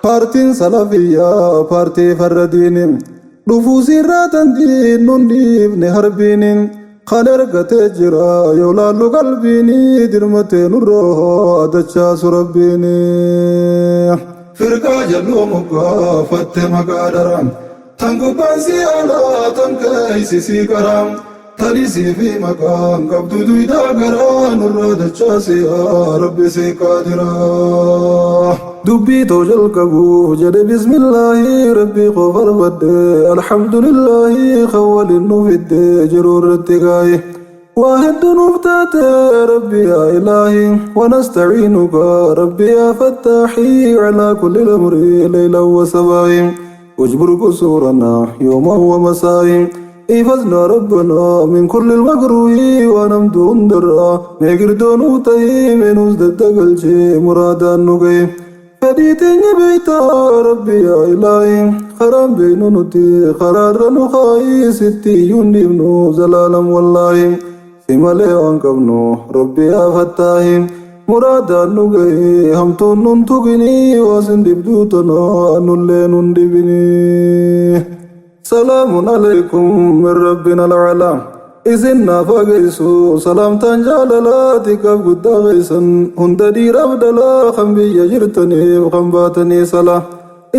Paartiin Salafiyyaa paartii farra diini. Dhufuu sirraa tan diinnuun dhiifne harbiini. Kan ergatee jira yoo laallu qalbiini dirmatee nurroo adachaasu rabbiini. Firqaa jalluu moggaafatte maqaa dara. Tan gubbaan si alaa tan keeysi si qara. Talisii fi maqaan qabdu duydaa garaa nurraa dachaasi yaa rabbi si qaadira. Dubbii too jalqabuuf jedhe bismillaahi rabbii koo farfadhe alhamdulillaahi kan waliin nu fidde jiruu irratti gaayi. Waa hedduu nuuf taate rabbi yaa ilaahi wanastaciinuka rabbi yaa fattaahi calaa kulli lamri leylan wa sabaahi. واجبر قصورنا يوما ومساء إفزنا ربنا من كل المكروه ونمدون درا ميقردون وتهي من وزد الدقلشي مرادا نقي فديتني بيتا ربي يا إلهي خرام بين نتي قرار نخاي ستي يندبنو زلالا والله سمالي وانقبنو ربي يا فتاهي muraadaan nu gahee hamtuun nun tuqinii waasin dibduu tanaa nullee nun dibinii. Salaamun alaykum min rabbina alcalaa. Isin naaf hageessu salaamtaan jaalalaa xiqqaaf guddaa geessan hunda dhiiraaf dhalaa kan biyya jirtaniif kan baatanii salaa.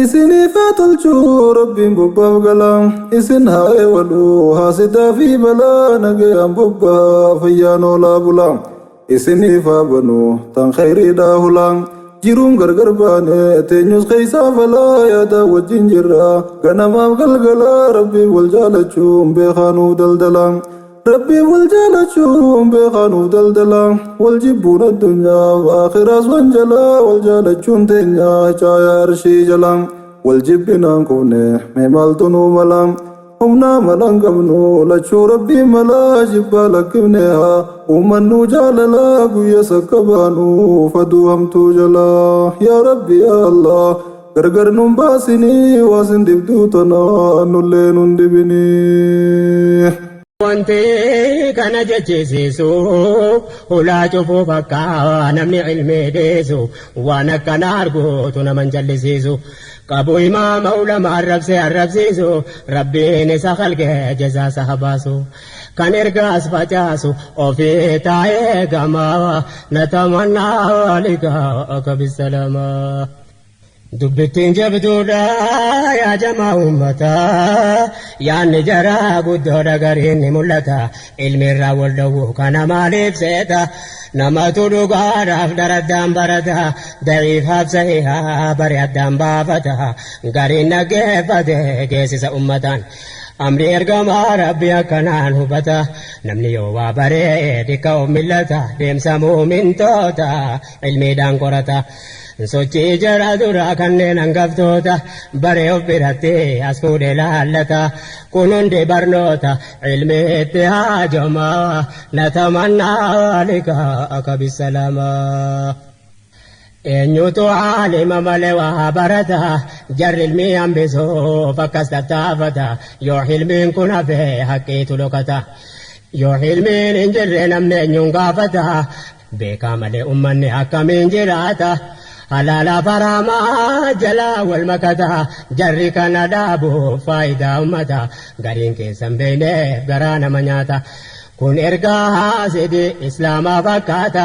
Isiniif haa tolchuu rabbiin bobbaaf galaa isin haa eewaluu haasidaa fi balaa nagayaan bobbaa fayyaan oolaa bulaa. Isiniif haa banuu tan khayriidhaa hulaa jiruun gargar baane teenyus keeysaa falaa yaadaa wajjin jirra ganamaaf galgalaa rabbiin wal jaalachuun beekaanuuf daldalaa rabbiin wal jaalachuun beekaanuuf daldalaa wal jibbuun addunyaaf aakhiraas wanjalaa wal jaalachuun teenyaa caayaa arshii jalaa wal jibbinaan kufne mee maaltu nuu malaa humnaa malaan qabnu lachuu rabbii malaa jibbaa lakkifne haa uummannu jaalalaa guyya sakka baanu faduu hamtuu jalaa yaa rabbi yaa allah gargar nun baasinii waasin dibduu tanaa nullee nun dibinii. Wanti kana jechisiisu hulaa cufuu bakka namni ilmii dhiisu waan akkana arguutu nama hin jallisiisu. Qabu imaama ulama arrabsee arrabsiisu rabbiin isa khalqee jazaa isa habaasu. Kan ergaas facaasu ofii taa'ee gamaa natamannaa liqaaka bisalamaa. Dubbittiin jabduudha yaa jamaa uummataa yaanni jaraa guddoodha gariin ni mul'ata ilmi irraa wal dhowwu kana maaliif seeta namatu dhugaadhaaf daraddaan barata daciifaaf sahihaa bari addaan baafata gariin dhaggeeffate geessisa uummataan. Amri ergamaa rabbi akkanaan hubata namni yoo waa baree dikka of millata deemsa muumintoota ilmiidhaan qorata. Sochii jara duraa kanneen hangaftoota baree of biratti as fuudhee laallata. Kun hundi barnoota ilmiitti haajoma natamannaa liqaaka bisalaama. Eenyutu aalima malee waa barata jarri ilmii hambisuuf akkas tattaafata yoo ilmiin kun hafe haqqiitu dhokata. Yoo ilmiin hin jirre namni eenyuun gaafata beekaa malee ummanni akkamiin jiraata. Halaala faraamaa jalaa wal makata jarri kana dhaabu faayidaa ummata gariin keessan beekneef garaa nama nyaata. Kun ergaa haasidi islaamaa fakkaata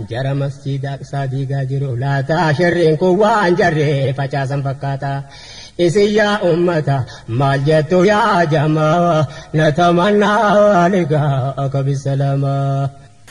jara masjiida aqsaa diigaa jiru laata shirriin kun waan jarri facaasan fakkaata. Isin yaa ummata maal jettu yaa jamaa natamannaa liqaaka bisalamaa.